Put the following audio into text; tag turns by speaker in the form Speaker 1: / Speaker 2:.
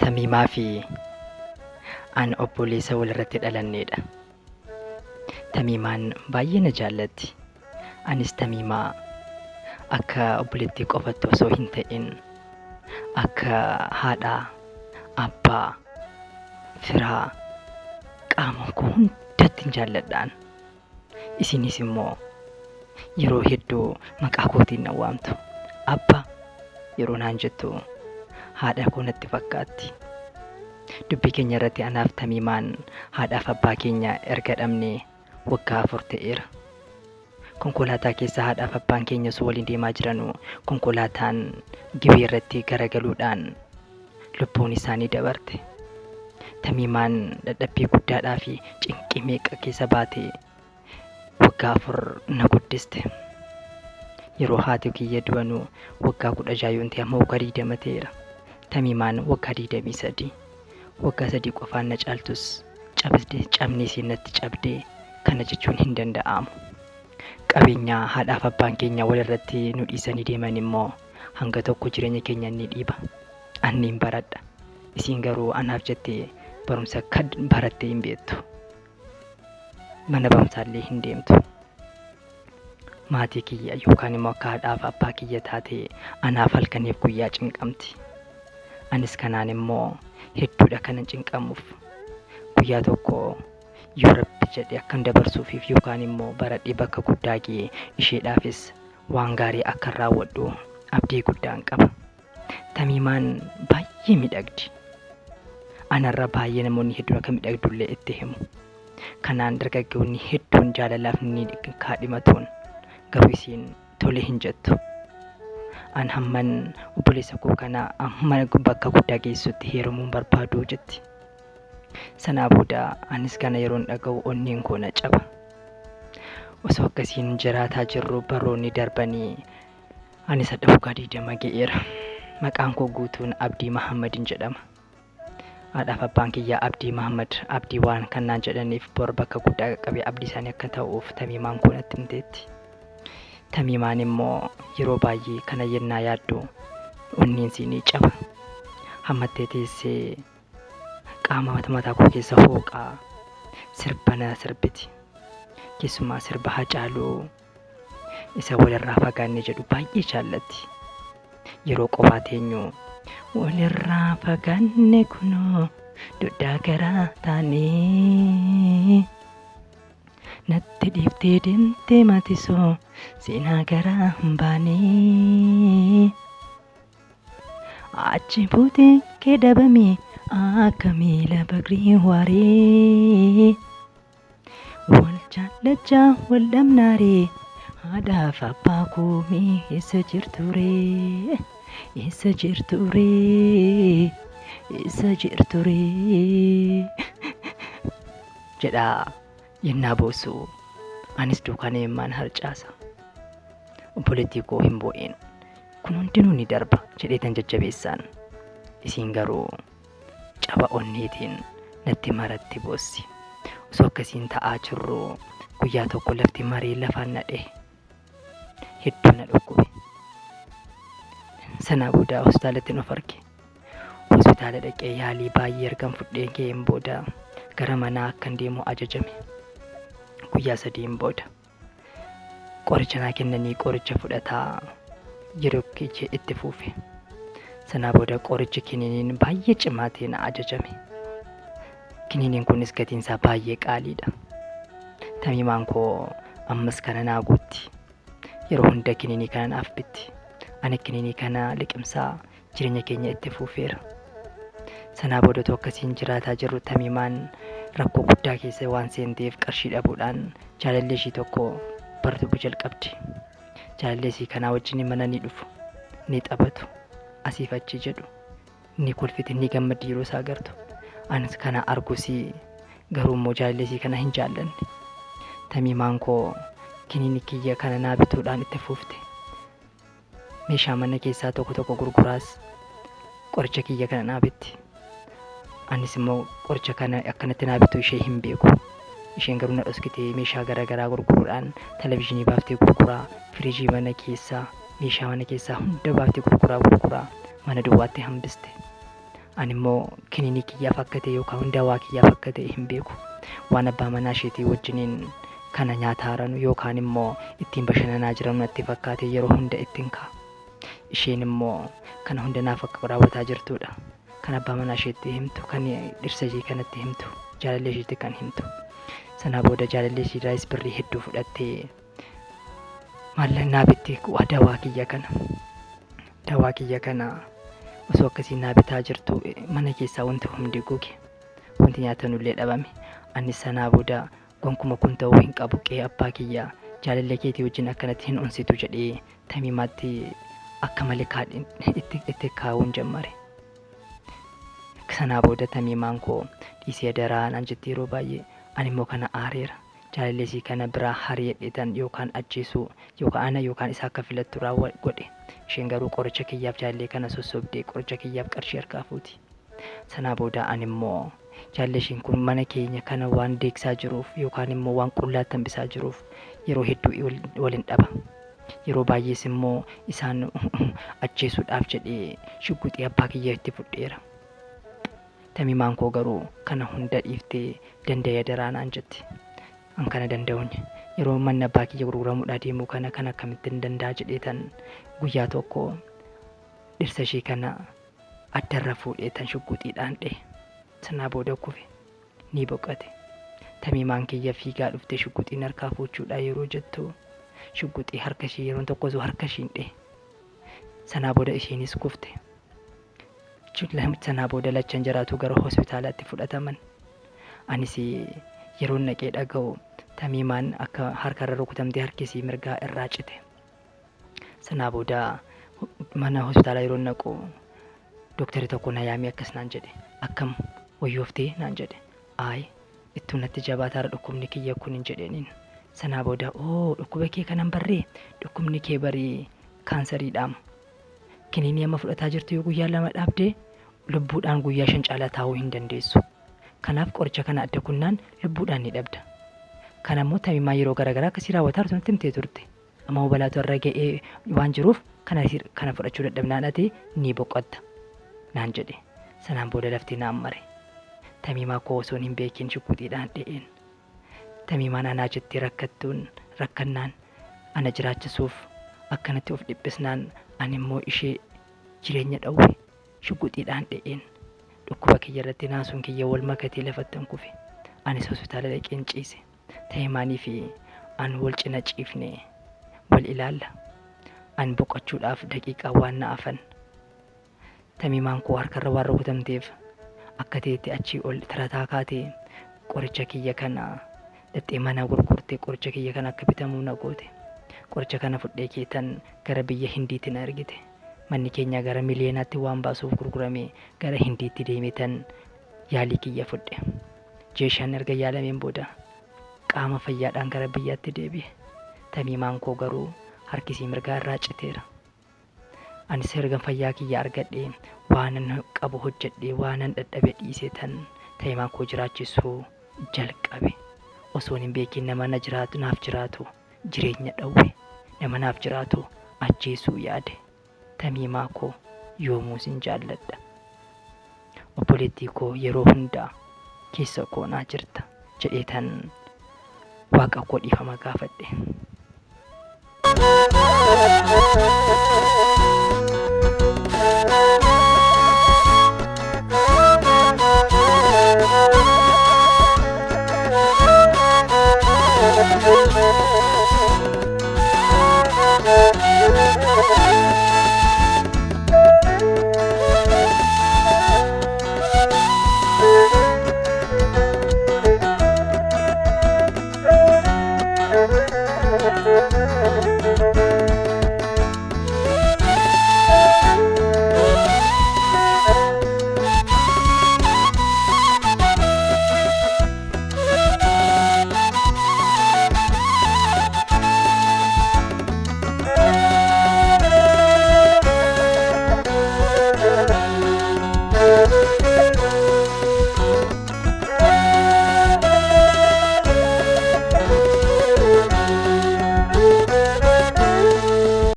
Speaker 1: Tamiimaa fi an obboleessa walirratti dhalanneedha. Tamiimaan baay'ee na jaallatti. Anis Tamiimaa akka obboleettii qofatti osoo hin ta'in akka haadhaa, abbaa, firaa, qaama koo hundattin jaalladhaan. Isinis immoo yeroo hedduu maqaa kootiin na waamtu. Abba yeroo naan jettu haadha koo natti fakkaatti. Dubbii keenya irratti anaaf Tamiimaan haadhaaf abbaa keenya erga dhabnee waggaa 4 ta'eera. Konkolaataa keessa haadhaaf abbaan keenya osoo waliin deemaa jiranuu konkolaataan Gibee irratti garagaluudhaan lubbuun isaanii dabarte. Tamiimaan dadhabbii guddaadhaa fi cinqii meeqa keessa baatee waggaa 4 na guddiste. Yeroo haati kiyya du'anu waggaa 16 yoon ta'e amma waggaa 20 ta'eera. Tamiimaan waggaa 23. Waggaa 3 qofaan na caaltus cabde cabni isiin natti cabde kana jechuun hin danda'amu. Qabeenya haadhaaf abbaan keenya walirratti nu dhiisanii deeman immoo hanga tokko jireenya keenya ni dhiiba. An niin baradha. Isiin garuu anaaf jettee barumsa akka barattee hin beektu. Mana barumsaallee hin deemtu. Maatii kiyya yookaan immoo akka haadhaaf abbaa kiyya taatee anaaf halkaniif guyyaa cinqamti. Anis kanaan immoo hedduudha kanan cinqamuuf. Guyyaa tokko yoo Rabbi jedhe akkan dabarsuufiif yookaan immoo baradhee bakka guddaa ga'ee isheedhaafis waan gaarii akkan raawwadhu abdii guddaan qaba. Tamiimaan baay'ee miidhagdi. Anarra baay'ee namoonni hedduun akka miidhagdullee itti himu. Kanaan dargaggoonni hedduun jaalalaaf ni kaadhimatuun garuu isiin tole hin jettu. An hamman obboleessa koo kana amma bakka guddaa geessutti heerumuun barbaadu jetti. Sanaa booda anis kana yeroon dhaga'u onneen koo na caba. Osoo akkasiin jiraataa jirru baroonni darbanii Anis hadha waggaa 20 ga'eera. Maqaan koo guutuun Abdii Mahammadin jedhama. Haadhaaf abbaan kiyya Abdii Mahammad Abdii waan kan naan jedhaniif bor bakka guddaa qaqqabee abdii isaanii akka ta'uuf Tamiimaan koo natti himteetti. Tamiimaan immoo yeroo baay'ee kana yennaa yaaddu onneen sii ni caba. Hammattee teessee qaama mata mataa koo keessa hooqaa sirba na sirbiti. Keessumaa sirba Hacaaluu Isa walirraa fagaanne jedhu baay'ee jaallatti. Yeroo qophaa teenyu walirraa fagaanne kunoo duddaa garaa taanee natti dhiiftee deemtee matisoo seenaa garaa hin baanee. Achi buutee kee dhabame akka miila bagrii waaree. Wal jaallachaa wal dhabnaaree haadhaaf abbaa koo mee eessa jirturee eessa jirturee eessa jirturee jedhaa yennaa boossu anis duukaan imimmaan harcaasa. Obboleettii koo hin boo'in kun hundinuu ni darba jedheetan jajjabeessaan. Isiin garuu caba onneetiin natti maratti boossi. Osoo akkasiin ta'aa jirruu guyyaa tokko lafti maree lafaan na dhehe. Hedduu na dhukkube. Sanaa booda hospitaalattin of arge. Hospitaala dhaqee yaalii baay'ee ergan fudhee ka'een booda gara manaa akkan deemu ajajame. Guyyaa sadiin booda. Qoricha naa kennanii qoricha fudhataa yeroo kiyya itti fuufe. Sanaa booda qorichi kiniiniin baay'ee cimaa ta'e na ajajame. Kiniiniin kunis gatiin isaa baay'ee qaaliidha. Tamiimaan koo ammas kana naa guutti. Yeroo hunda kiniinii kana naaf bitti. Ani kiniinii kana liqimsaa jireenya keenya itti fuufeera. Sanaa booda otoo akkasiin jiraataa jirru Tamiimaan rakkoo guddaa keessa waan seenteef qarshii dhabuudhaan jaalallee ishii tokko bartuu jalqabdi. Jaalallee isii kanaa wajjin mana ni dhufu, ni taphatu, asiif achi jedhu, ni kolfiti, ni gammaddi yeroo isaa agartu. Anis kana argus garuu immoo jaalallee isii kana hin jaallanne. Tamiimaan koo kiniini kiyya kana naa bituudhaan itti fuufte. Meeshaa mana keessaa tokko tokko gurguraas qoricha kiyya kana naa bitti. Anis immoo qoricha kana akkanatti naa bituu ishee hin beeku. Isheen garuu na dhoskitee meeshaa gara garaa gurguruudhaan televizyiinii baaftee gurguraa, firiijii mana keessaa, meeshaa mana keessaa hunda baaftee gurguraa gurguraa mana duwwaatti hambiste. Ani immoo kiniinii kiyyaaf akka ta'e yookaan dawaa kiyyaaf akka ta'e hin beeku. Waan abbaa manaa isheetii wajjiniin kana nyaataaranu yookaan immoo ittiin bashannanaa jiranu natti fakkaate yeroo hunda ittiin ka'a. Isheen immoo kana hunda naaf akka raawwataa jirtudha. Kan abbaa manaa isheetti himtu, kan dhirsa ishee kanatti himtu, jaalallee isheetti kan himtu. Sanaa booda jaalallee isheerraayis birrii hedduu fudhattee maallaqa naa bitti dawaa kiyya kana. Dawaa kiyya kana osoo akkasiin naa bitaa jirtu mana keessaa wanti hundi goge. Wanti nyaatanullee dhabame. Anis sanaa booda gonkuma kun ta'uu hin qabu qe'ee abbaa kiyya jaalallee keetii wajjin akkanatti hin onsitu jedhee Tamiimaatti akka malee itti kaa'uun jammare. Sanaa booda Tamiimaan koo dhiisee daraa naan jetti yeroo baay'ee. Ani immoo kana aareera. Jaalallee isii kana biraa hari'adheetan yookaan ajjeesuu yookaan ana yookaan isa akka filattu raawwa godhe. Isheen garuu qoricha kiyyaaf jaalallee kana sossobdee qoricha kiyyaaf qarshii harkaa fuuti. Sanaa booda ani immoo jaalallee ishiin kun mana keenya kana waan deegsaa jiruuf yookaan immoo waan qullaatti hambisaa jiruuf yeroo hedduu waliin dhaba. Yeroo baay'ees immoo isaan ajjeesuudhaaf jedhee shugguxii abbaa kiyya itti fudheera. Tamiimaan koo garuu kana hunda dhiiftee danda'ee daraa naan jetti. An kana danda'uun yeroo manni abbaa kiyya gurguramuudhaa deemu kana kan akkamittiin danda'a jedheetan guyyaa tokko dhirsa ishee kana addarra fuudheetan shugguxiidhaan dhee. Sanaa booda kufe ni boqate. Tamiimaan kiyya fiigaa dhuftee shugguxiin harkaa fuuchuudhaa yeroo jettu shugguxii harka ishee yeroon tokko osoo harka ishiin dhee. Sanaa booda isheenis kufte. Sanaa booda lachan jaraatu gara hospitaalaatti fudhataman. Anis yeroon naqee dhaga'u Tamiimaan akka harkarra rukutamtee harkisii mirgaa irraa cite. Sanaa booda mana hospitaalaa yeroo naqu dooktarri tokko na yaamee akkas naan jedhe. Akkam wayyooftee naan jedhe. Ayi ittuu natti jabaataara dhukkubni kiyya kun hin jedheeniin. Sanaa booda oo dhukkuba kee kanan barree dhukkubni kee barii kaansariidhaam. Kiniinii amma fudhataa jirtu yoo guyyaa 2 dhaabdee lubbuudhaan guyyaa 5 caalaa taa'uu hin dandeessu. Kanaaf qoricha kana adda kunnaan lubbuudhaan ni dhabda. Kana immoo Tamiimaa yeroo garaagaraa akkasii raawwataa jirtu natti himtee turte. Amma immoo balaatu irra ga'ee waan jiruuf kana kana fudhachuu dadhabnaan ati ni boqotta naan jedhe. Sanaan booda lafti naan mare. Tamiimaa koo osoon hin beekin shugguxiidhaan dhe'een. Tamiimaan anaa jettee rakkattuun rakkannaan ana jiraachisuuf akkanatti of dhiphisnaan ani immoo ishee jireenya dhowwe shugguxiidhaan dhe'een. Dhukkuba kiyya irratti naasuun kiyya wal makatee lafattan kufe. Anis hospitaala dhaqeen ciise. Tamiimaanii fi an wal cina ciifne wal ilaalla. An boqochuudhaaf daqiiqaa waan na hafan. Tamiimaan koo harkarra waan rukutamteef akka ta'etti achii ol tirataa kaatee qoricha kiyya kana dhaxxee mana gurgurtee qoricha kiyya kana akka bitamuu na goote. Qoricha kana fudhee keetan gara biyya Hindiitti na ergite. Manni keenya gara miliyeenaatti waan baasuuf gurgurame gara Hindiitti deemeetan yaalii kiyya fudhe. Ji'a 5 erga yaalameen booda qaama fayyaadhaan gara biyyaatti deebi'e. Tamiimaan koo garuu harkisii mirgaa irraa citeera. Anis ergan fayyaa kiyya argadhee waanan qabu hojjedhee waanan dadhabe dhiisee tan tamiimaa koo jiraachisuu jalqabe. Osoon hin beekin nama na jiraatu naaf jiraatu jireenya dhowwe. Nama naaf jiraatu ajjeesuu yaade. Tamiimaa koo yoomuu sin jaalladha. Obboleettii koo yeroo hundaa keessa koo naa jirta jedhee tan waaqa koo dhiifama gaafadhe.